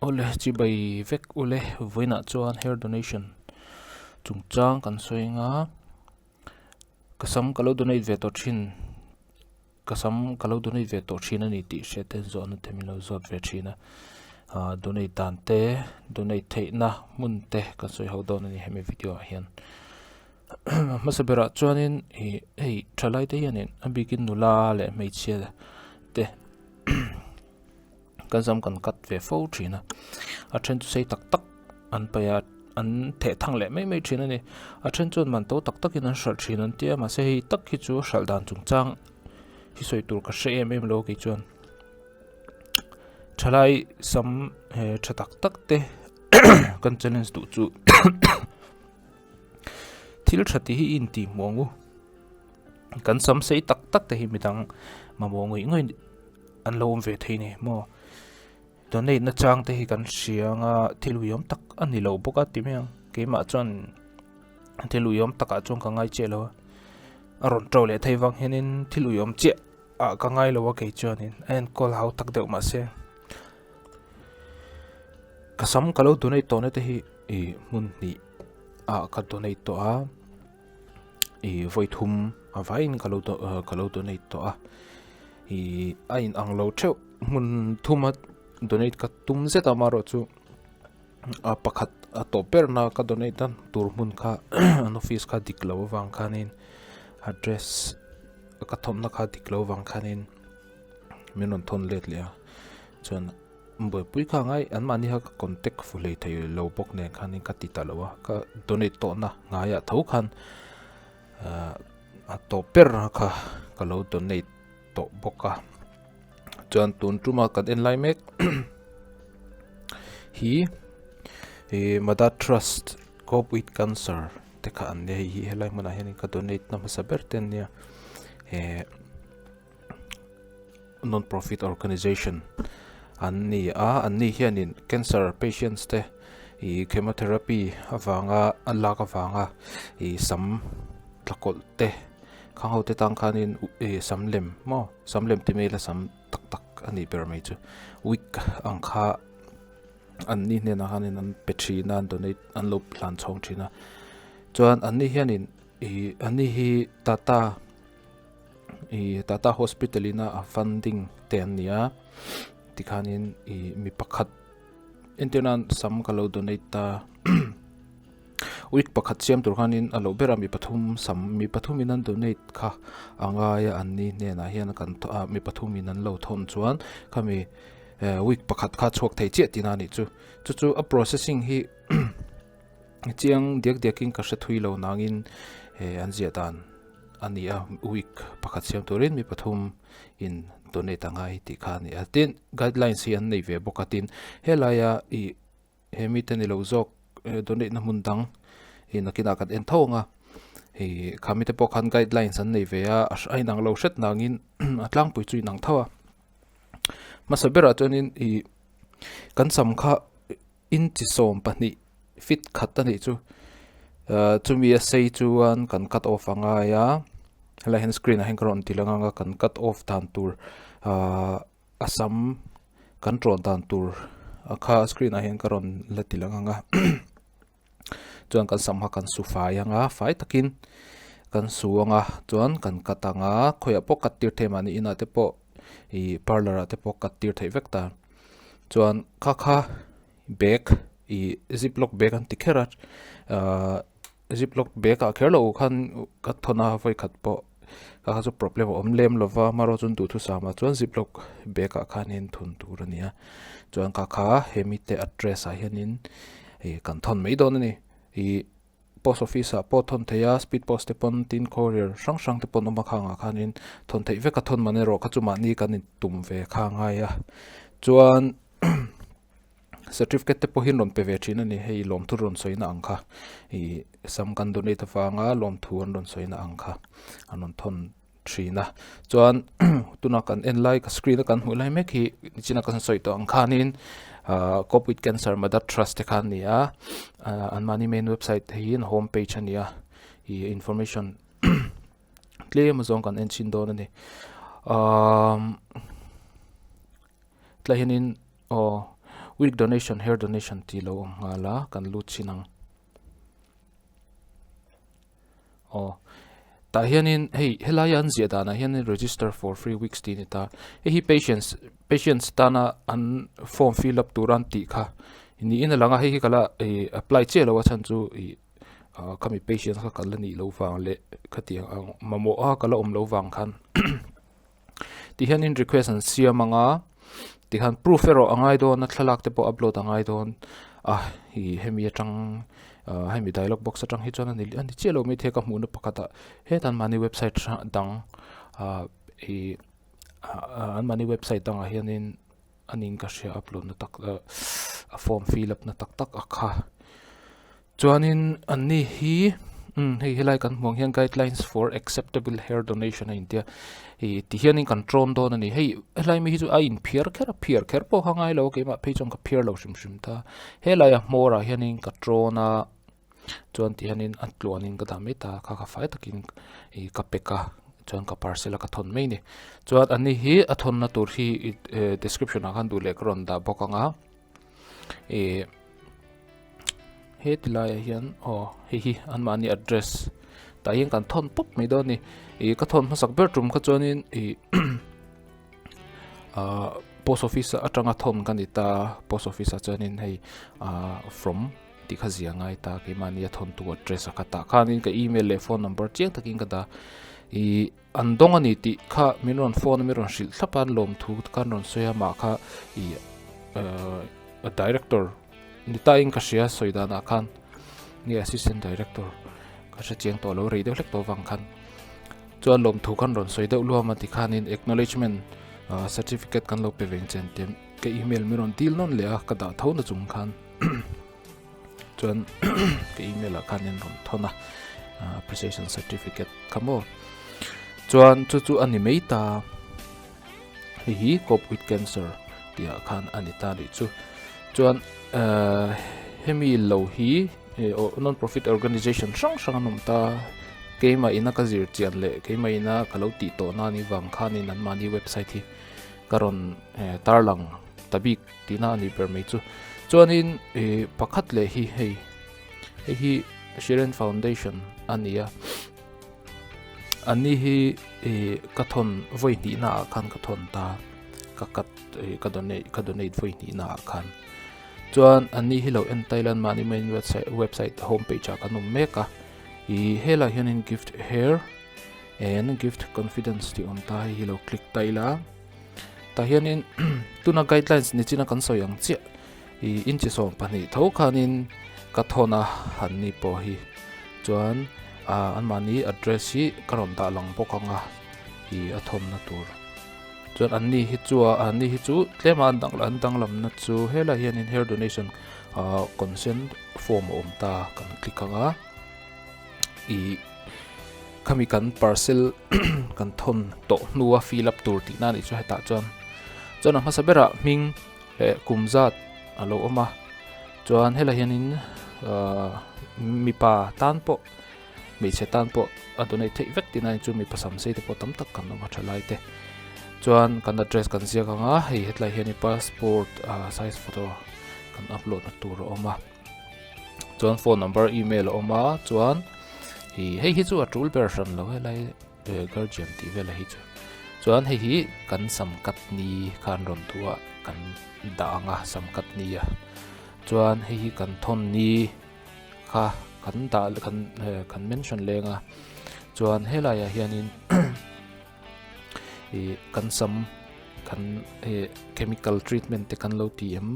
Awle chibai vek ule vawiinah chuan hair donation chungchang kan sawi anga ka sam ka lo donate ve tawh thin ka sam ka lo donate ve tawh thin a ni tih hriat te zawhna te min lo zawt ve thin a ah donate dan te donate theihna hmun te kan sawi ho dawn a ni hemi video ah hian hmasa berah chuanin ih hei thalai te hianin a bikin nula leh hmeichhia te. Kan zam kan cut ve fo thin a a then chu sei tak tak an paih a an theh thang leh mai mai thin a ni a then chuan man to tak tak in an hralh thin an tia mahse hei tak hi chu hralh dan chungchang hi sawi tur ka hre em em lo kei chuan thalai sam he tha tak tak te kan challenge duh chu thil tha tih hi in tih hmuh ang u kan sam sei tak tak te hi midang mamawh ngawih ngawih an lo awm ve thei ni maw donate na chang te hi kan hria anga thil uiawm tak a ni lo bawk a ti mai ang keimah chuan thil uiawm takah chuan ka ngai chiah lo a a rawn to leh thei vang hianin thil uiawm chiah ah ka ngai lo a kei chuanin a enkawl hau tak deuh mahse ka sam ka lo donate tawhna te hi ih hmun hnih ah ka donate tawh a. Ih vawi thum a vaiin ka lo ka lo donate tawh a ih a in ang lo theuh hmun thuma donate ka tum zet a amaherawhchu a pakhat a tawp ber na ka donate na tur hmun kha an office kha dik loh avang khanin address ka thawmna kha dik loh avang khanin min rawn thawn let leh a chuan. Buaipui kha ngai an mahni kha ka contact fu hlei thei lo bawk nen khanin ka ti ta lo a ka donate tawhna ngaiah tho khan ahh a tawp ber kha ka lo donate tawh bawk a chuan tun tuma kan en lai mek hi ih Mother Trust Cope with Cancer te kha an nia hei hi helai hmunah hianin ka donate na hmasa ber te an nia eh. Non profit organization an ni a an ni hianin cancer patients te ih chemotherapy avanga an lak avanga ih sam tlakawlh te khang ho te tang khanin ih sam lem maw sam lem ti mai ila sam tak tak a nih ber mai chu wig ang kha an ni hnenah khanin an pe thin a an donate an lo hlan chhawng thin a chuan an ni hianin ih an ni hi tata. Ih Tata hospital ina a funding te an ni a tikhanin ih mi pakhat entir nan sam ka lo donate ta week pakhat siam tur khanin a loh ber a mi pathum sam mi pathum in an donate kha a ngai a an ni hnenah hian kan ah mi pathum in an lo thawn chuan khami eh week pakhat kha chhuak thei chiah tihna a nih chu chu chu a processing hi chiang diak diak in ka hre thui lo nangin eh an ziah dan. a ni a week pakhat siam turin mi pathum in donate a ngai tih kha a ni a tin guidelines hi an nei ve bawk a tin helaia ih he mite ni lo zawk donate na hmun dang ih nakinah kan en tho ang a ih kha mite pawh khan guidelines an nei ve a a inang lo hret nangin a tlangpui chu inang tho a hmasa berah chuanin ih kan sam kha inchi 12 feet khat a nih chu ahh chumi a sei chuan kan cut off a ngai a helaiah hian screen ah hian ka rawn ti lang ang a kan cut off dan tur ahh a sam kan ṭawn dan tur a kha screen ah hian ka rawn la ti lang ang a chuan kan sam kha kan su fai ang a fai takin kan su ang a chuan kan cut ang a khawiah pawh cut tir thei mahni inah te pawh ih parlour ah te pawh cut tir theih vek ta. Chuan kha kha bag ih ziplock bag an ti kher a ahh ziplock bag ah kher loh khan ka thawn a vawi khat pawh kha kha chu problem a awm lem lo va amaherawhchu chuan duhthusam ah chuan ziplock bag ah khanin thun tur a ni a chuan kha kha hemi te address ah hianin ih kan thawn mai dawn a ni ih. Post office ah pawh thawn theih a speed post te pawn tin courier hrang hrang te pawn awm a khang ah khanin thawn theih vek a thawn man erawh kha chu mahni kan in tum ve kha a ngai a chuan certificate te pawh hi an rawn pe ve thin a ni hei lawmthu rawn sawi na ang kha ih sam kan donate avanga lawmthu an rawn sawi na ang kha an rawn thawn thin a chuan tuna kan en lai ka screen a kan hmuh lai mek hi nichina kan sawi tawh ang khanin ah cope with cancer mother trust te kha an ni a ah an mahni main website te hi an home page a ni a ih information tlem azawng kan en chhin dawn a ni ahh tlai hianin aw. Wig donation hair donation tih lo awm nghal a kan lut chin ang. Aw tah hianin hei helaia an ziah danah hianin register for free wigs tih a ni ta hei hi patients patients tana an form fill up tura an tih kha niin a lang a hei hi ka la ih apply chiah lo a chhan chu ih ah khami patient kha ka la nih loh vang leh khatiang ang mamawh a ka la awm loh vang khan ti hianin request an siam ang a tikhan proof erawh a ngai dawn a thlalak te pawh upload a ngai dawn a ih hemi atang ah hemi dialog box atang hi chuan a ni a ni chiah lo maithei ka hmuhna pakhat ah hetan mahni website hrang dang ah ih an mahni website dangah hianin a ning ka hria upload na tak a form fill up na tak tak a kha. Chuanin anni hi umm hei helai kan hmuh ang hian guidelines for acceptable hair donation a intia ih ti hianin kan trawn dawn a ni hei helai mi hi chu a inphiar kher a phiar kher pawh kha ngai lo a keimah phei chuan ka phiar lo hrim hrim ta helaia hmawrah hianin ka trawn a chuan ti hianin a tluanin ka dah mai ta kha kha fai takin ih ka pack a chuan ka parcel a ka thawn mai a ni chuan anni hi a thawnna tur hi ih description ah khan duh leh ka rawn dah bawk ang a ih. He ti laiah hian aw hei hi anmahni address tah hian kan thawn pawp mai dawn a ni ih ka thawn hmasak ber tum kha chuanin ih ah post office atanga thawn ka ni ta post office ah chuanin hei ah from tih kha zia ngai ta keimahni a thawn tu address a kha tah khanin ka email leh phone number chiang takin ka dah ih an dawng a ni tih kha min rawn phone a min rawn hrilh thlap a an lawmthu khan rawn sawi a mah kha ih ah director Ni tain ka hria sawi danah khan nge assistant director ka hre chiang tawh lo rei deuh hlek tawh vang khan chuan lawmthu khan rawn sawi deuh luam a tikhanin acknowledgement ah certificate kan lo pe veng chen tih ka email min rawn dil nawn leh a ka dah tho na chung khan chuan ka email ah khan in rawn thawn a appreciation certificate kha maw chuan chu chu a ni mai ta. Hei hi cope with cancer tih ah khan a ni ta nih chu. Chuan ehh hemi lo hi non profit organization hrang hrang an awm ta. Keimah ina ka zir chian leh keimah ina ka lo tih tawh na ni vang khanin anmahni website hi ka rawn tarlang ta bik tihna a nih ber mai chu. Chuanin ih pakhat leh hi hei hei hi Shiren Foundation a ni a. Anni hi ih ka thawn vawi hnihna ah khan ka thawn ta ka cut ih ka donate ka donate vawi hnihna ah khan chuan anni hi lo en Thailand mahni main website website home page ah kan awm mek a ih helaiah hianin gift hair and gift confidence tih a awm ta hei hi lo click ta ila tah hianin tuna guidelines nichina kan sawi ang chiah ih inchi 12 tho khanin ka thawn a anni pawh hi chuan ah anmahni address hi ka rawn dah lang bawk ang a ih a thawnna tur chuan anni hi chu a anni hi chu tlem a an dang an danglamna chu helaiah hianin hair donation ah consent form a awm ta kan click ang a ih khami kan parcel kan thawn tawh hnua fill up tur tihna a nih chu hetah chuan chuan a hmasa berah hming. Leh kum zat a lo awm a chuan helai hianin ahh mipa tan pawh hmeichhe tan pawh a donate theih vek tihna chu mipa sam sei te pawh tam tak kan awm a tha lai te chuan kan address kan ziak ang a hei hetlai hianin passport ah size photo kan upload na tur a awm a chuan phone number email a awm a chuan ih hei hi chu a tul ber hran lo helai. Guardian tih vel a hi chu chuan hei hi kan sam cut ni kha an rawn duh a kan dah ang a sam cut ni a chuan hei hi kan thawn ni kha kan dah kan kan mention leng a chuan helaiah hianin ih kan sam kan ih chemical treatment te kan lo ti em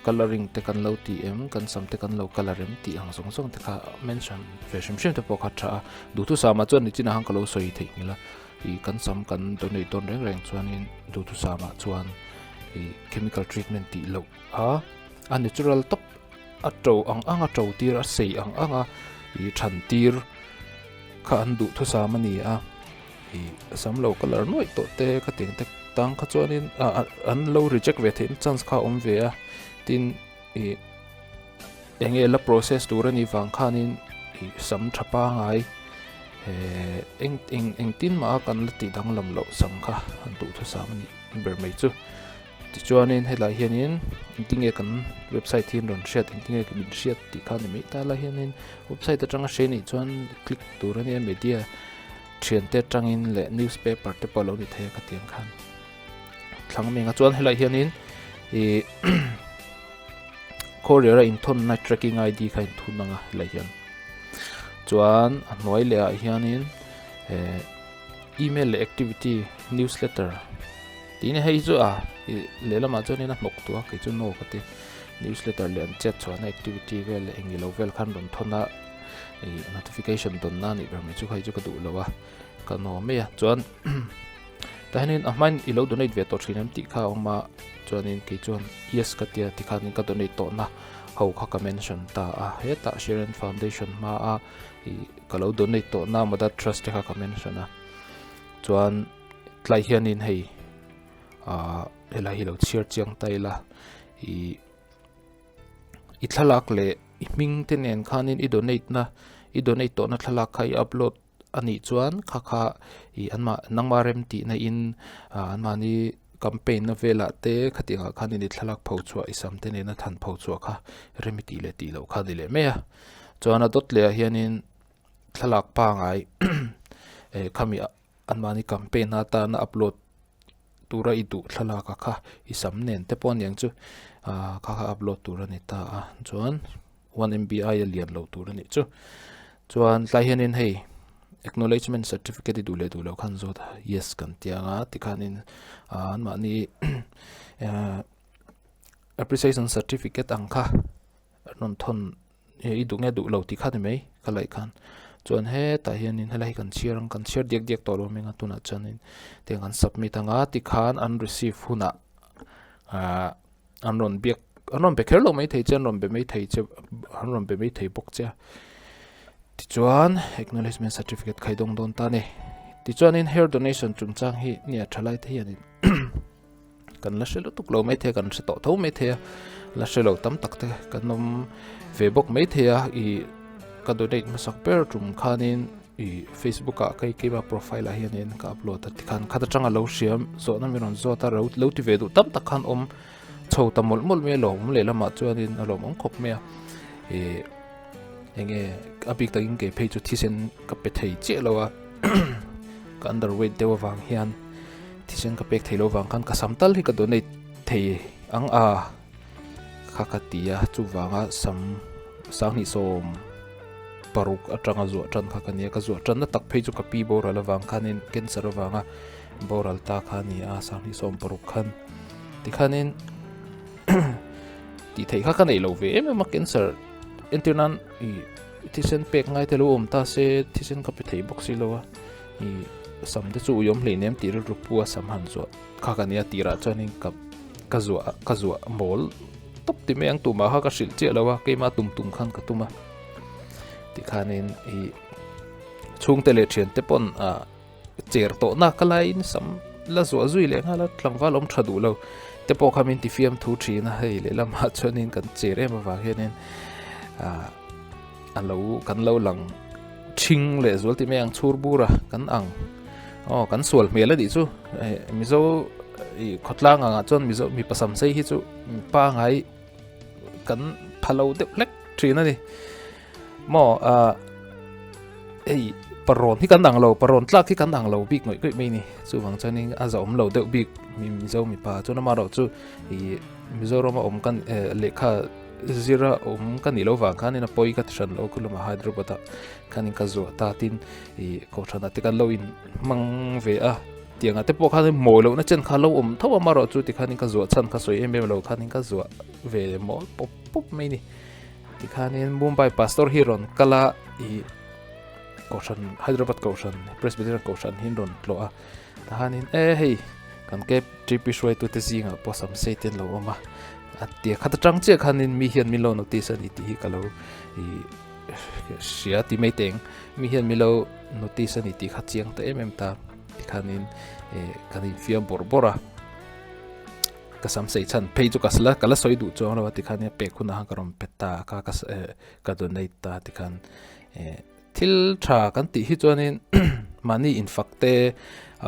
colouring te kan lo ti em kan sam te kan lo colour em tih ang zawng zawng te kha mention ve hrim hrim te pawh kha tha a duhthusam ah chuan nichinah khan ka lo sawi theih nghilh a ih kan sam kan donate dawn reng reng chuanin duhthusam ah chuan ih chemical treatment tih loh a a natural tawp a to ang ang a to tir a sei ang ang a ih than tir kha an duhthusam a ni a. Ih sam lo colour nuaih tawh te ka ti ang te tang kha chuanin ah an lo reject ve theihna chance kha a awm ve a tin ih eng nge la process tur a nih vang khanin ih sam tha pangai eh eng eng engtin mah a kan la tih danglam loh sam kha an duhthusam a nih ber mai chu. Tichuanin helai hianin engtinge kan website hi an rawn hriat engtinge min hriat tih kha a ni mai ta lai hianin website atanga hre nih chuan click tur a nia media thiante atangin leh newspaper te pawh a lo ni thei a khatiang khan thlang meng a chuan helai hianin ih courier a inthawnna tracking id kha a inthun ang a helai hian chuan a hnuai leh ah hianin eh email leh activity newsletter Tin hei chu a ih lehlamah chuanin a hnawk tawh a kei chu no ka ti newsletter leh an chet chhuahna activity vel leh engilo vel khan rawn thawn a ih notification dawnna a nih ber mai chu hei chu ka duh lo a ka no mai a chuan tah hianin a hmain i lo donate ve tawh thin em tih kha a awm a chuanin kei chuan yes ka tia tikhanin ka donate tawhna ho kha ka mention ta a hetah Sharon foundation hmaa ih ka lo donate tawhna Mother Trust te kha ka mention a chuan. Tlai hianin hei ah helai hi lo chhiar chiang ta ila ih i thlalak leh i hming te nen khanin i donate na i donate tawhna thlalak kha i upload a nih chuan kha kha ih anmah nangmah rem tihna in ah anmahni campaign na velah te khatiang ah khanin i thlalak pho chhuah i sam te nena than pho chhuah kha rem i tih leh tih loh kha a ni leh mai a chuan a dawt leh ah hianin thlalak pangai eh khami ah. Anmahni campaign atana upload tura i duh thlalak a kha i sam nen te pawh aniang chu ah kha kha upload tur a ni ta a chuan one M B aia lian lo tur a nih chu chuan tlai hianin hei acknowledgement certificate i duh leh duh loh khan zawt a yes kan ti ang a tikhanin ah anmahni ah appreciation certificate ang kha an rawn thawn. He i duh nge duh lo tih kha ni mai ka laih khan chuan hetah hianin helai hi kan chhiar ang kan chhiar diak diak tawh lo mai ang a tunah chuanin tiang an submit ang a tikhan an receive hunah ahh an rawn biak an rawn be kher lo maithei che an rawn be maithei che an rawn be maithei bawk che a tichuan acknowledgement certificate kha i dawng dawn ta a ni tichuanin hair donation chungchang hi nia thalai te hianin. Kan la hre lutuk lo maithei a, kan hre tawh tho maithei a, la hre lo tam tak te kan awm ve bawk maithei a, ih ka donate hmasak ber tum khanin ih facebook ah ka keima profile ah hianin ka upload a tikhan khat atanga lo hriam zawhna min rawn zawt a ro lo ti ve duh tam tak khan awm chho ta mawlh mawlh mai a lawm lehlamah chuanin a lawmawm khawp mai a ih enge a bik takin kei phei chu thisen ka pe thei chiah lo a ka underweight deuh avang hian. Thisen ka pek thei lo vang khan ka sam tal hi ka donate thei ang a kha ka ti a chuvanga sam 2016 atanga zuah tan kha ka nia ka zuah tanna tak phei chu ka pi boral avang khanin cancer avanga boral ta kha a ni a 2016 khan tikhanin tih theih kha ka neih lo ve em em a cancer entir nan ih thisen pek ngai te lo awm ta se thisen ka pe thei bawk si lo a. Ih sam te chu uiawm hlei nem tih rilru pu a sam han zuah kha ka nia tirah chuanin ka ka zuah ka zuah mawl tawp ti mai ang tumah kha ka hrilh chiah lo a keimah tum tum khan ka tum a tikhanin ih chhungte leh thiante pawn ah cher tawh na ka laiin sam la zuah zui leh nghal a tlangval awm tha duh lo te pawh kha min ti fiam thu thin a hei lehlamah chuanin kan cher em avang hianin ah a lo kan lo lang ṭhing leh zual tih mai ang chhur bur a kan ang aw kan sual hmel a nih chu eh mizo ih khawtlang angah chuan mizo mipa sam sei hi chu pangai kan pha lo deuh hlek ṭhin a ni maw ah hei parawn hi kan ang lo parawn tlak hi kan ang lo bik ngawih ngawih mai a ni chuvang chuanin a zahawm lo deuh bik mizo mipa chuan amaherawhchu ih Mizoram a awm kan eh lehkha. Zira awm ka nih loh vang khanin a pawi ka ti hran lo khulumah Hyderabad ah khanin ka zuah ta tin ih kohhran ah te kan lo in hmang ve a tiang ah te pawh khanin mawi lohna chen kha lo awm tho a amaherawh chu tikhanin ka zuah chhan kha sawi em em lo khanin ka zuah ve mawl pawp pawp mai a ni tikhanin Mumbai pastor hi rawn kal a ih kohhran Hyderabad kohhran Presbyterian kohhran hi an rawn tlawh a tahanin e hei kan KTP hruaitute zingah pawh sam sei te an lo awm a. A tia khat atang chiah khanin mi hian min lo notice a ni tih hi ka lo ih hria ti mai teng mi hian min lo notice a ni tih kha chiang ta em em ta tikhanin eh kan infiam bawrh bawrh a ka sam sei chhan phei chu ka la ka la sawi duh chuang lo a tikhanin a pek hunah khan ka rawn pe ta ka ka eh ka donate ta tikhan eh. Thil tha kan tih hi chuanin mahni infak te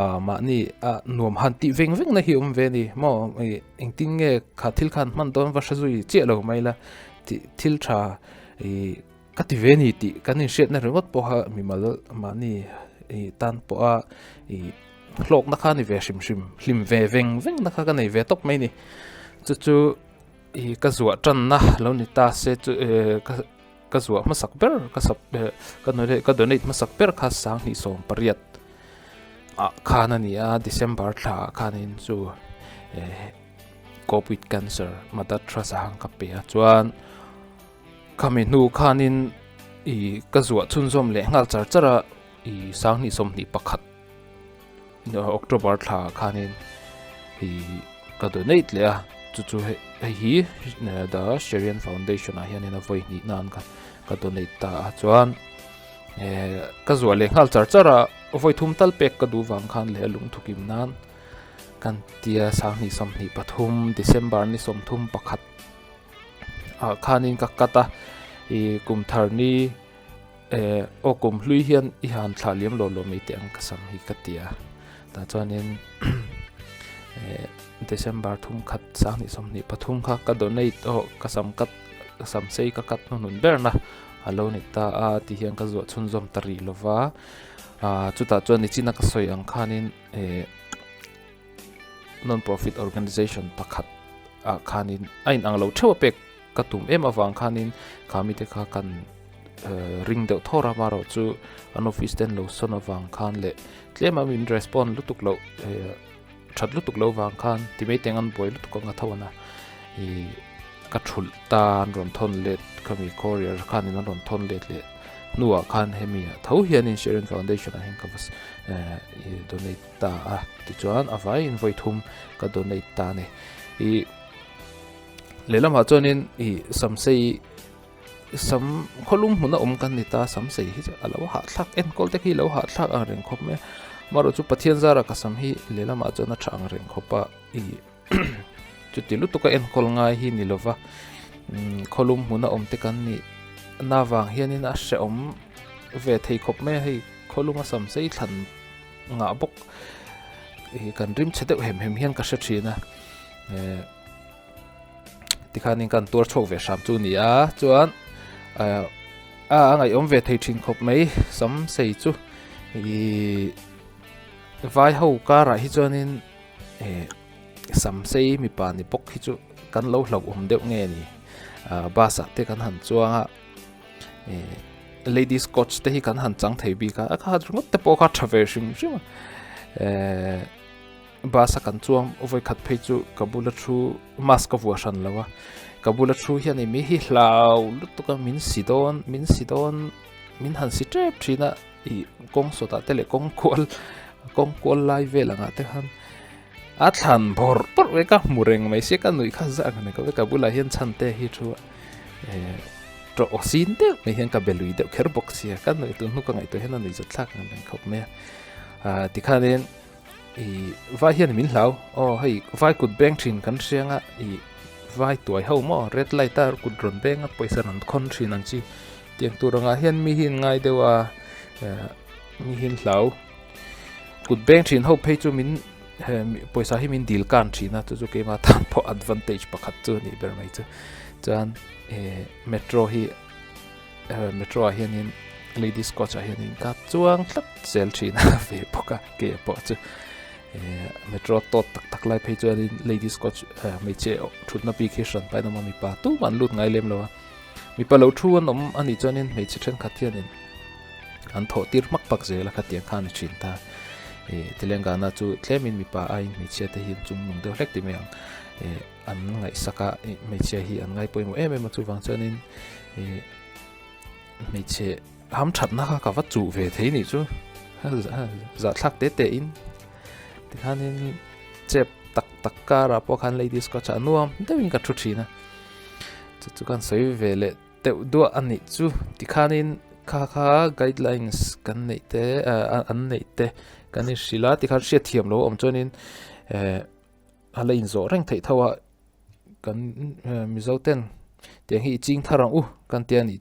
ah mahni a nuam han tih veng veng na hi awm ve a ni maw ih engtin nge kha thil khan hman dawn va hre zui chiah lo mai la tih thil tha ih ka ti ve a ni tih kan inhriatna ringawt pawha mimal mahni ih tan pawha ih hlawkna kha a ni ve hrim hrim hlim ve veng veng na kha ka nei ve tawp mai a ni chu chu ih ka zuah tanna lo ni ta se chu eh ka. Ka zuah hmasak ber ka sub ka ka donate hmasak ber kha 2018 ah khan a ni a December thla ah khanin chu eh cope with cancer Mother Trust ah khan ka pe a chuan khami hnu khanin ih ka zuah chhunzawm leh nghal char char a ih 2021 October thla ah khanin ih ka donate leh a chu chu hei hei hi the Sherian Foundation ah hianin a vawi hnih nan ka ka donate ta a chuan eh ka zuah leh nghal char char a vawi thum tal pek ka duh vang khan leh a lungthukim nan kan tia 2023 December ni 31 ah khanin ka cut a ih kum thar ni. Eh aw kum hlui hian i han thlah liam lo lo mai teh ang ka sam hi ka ti a tah chuanin eh December thum khat 2023 kha ka donate aw ka sam cut ka sam sei ka cut hnuhnun ber na a lo ni ta a ti hian ka zuah chhunzawm ta rih lo va ah chutah chuan nichina ka sawi ang khanin eh non profit organization pakhat ah khanin a inang lo theuh a pek ka tum em avang khanin kha mite kha kan ring deuh thawr a marawh chu an office ten lo sawn avang khan leh tlem a min respond lutuk loh that lutuk loh vang khan ti mai teng an buai lutuk anga tho ana ih ka thulh ta an rawn thawn let khami courier khanin an rawn thawn let leh hnuah khan hemi ah tho hianin Sharon Foundation ah hian ka va donate ta a tichuan a vaiin vawi thum ka donate ta a ni ih lehlamah chuanin ih samsei sam khawlum hmun a awm kan ni ta samsei hi chu a lo hahthlak enkawl te khi a lo hahthlak ang reng khawp mai a amaherawhchu chu Pathian zara ka sam hi lehlamah chuan a tha ang reng khawp a ih chuti lutuk a enkawl ngai hi ni lova khawlum hmun a awm te kan nih na vang hianin a hrehawm ve thei khawp mai a hei khawlum a samsei thlan ngah bawk ih kan rim chhe deuh hem hem hian ka hre thin a eh tikhanin kan tuar chhuak ve hram chu a ni a chuan eh a a ngaihawm ve thei thin khawp mai sam sei chu ih vai ho karah hi chuanin eh sam sei mipa ni bawk hi chu kan lo hlauhawm deuh nge ni ah bus ah te kan han chuang a. eh ladies coach te hi kan han chang thei bik a a kha ringawt te pawh kha tha ve hrim hrim a eh bus a kan chuang vawi khat phei chu ka bula thu mask ka vuah hran lo a ka bula thu hian mi hi hlau lutuk a min si dawn min si dawn min han si tep thin a ih kawng sawtah te leh kawng kual kawng kual lai vel angah te khan a thlan bawrh bawrh mai ka hmu reng mai sia ka nuih kha zah ang ka ka bulah hian chhan te hi thu a eh tawh aw sin deuh mai hian ka be lui deuh kher bawk sia ka nuih tun hnu ka ngaihtuah hian a nuih zat thlak ang reng khawp mai a ah tikhanin ih vai hian min hlau aw hei vai kut beng thin kan hriang a ih vai tuai ho maw red light a kut rawn beng a pawisa rawn khawn thin ang chi tiang tur angah hian mi hi an ngai deuh a eh mi hi an hlau. Kut beng thin ho phei chu min pawisa hi min dil kan thin a chu chu keimah tan pawh advantage pakhat chu a nih ber mai chu chuan eh metro hi metro ah hianin ladies coach ah hianin ka chuang tlat zel thin a ve bawk a ke pawh chu eh metro tawt tak tak lai phei chuanin ladies coach hmeichhe thutna bik hi hran pahin a awm a mipa tumah an lut ngai lem lo a. Mipa lo thu an awm a nih chuanin hmeichhe thenkhat hianin an thawh tir hmak pak zel a khatiang khan a thin ta. Ih Telangana chu tlemin mipa aiin hmeichhia te hi an chung nung deuh hlek ti mai ang. Ih an ngaihsak a ih hmeichhia hi an ngai pawimawh em em a chuvang chuanin ih hmeichhe ham thatna kha ka va chuh ve thei nih chu zahthlak te te in tikhanin chep tak tak karah pawh khan ladies coach ah nuam deuhin ka thu thin a. Chu chu kan sawi ve leh deuh duah a nih chu tikhanin kha kha guidelines kan neih te eh an neih te kan inhrilh a tikhan hriat thiam lo a awm chuanin eh a la inzawh reng theih tho a kan eh mizo ten tiang hi i ching thar ang u kan tia nih chu.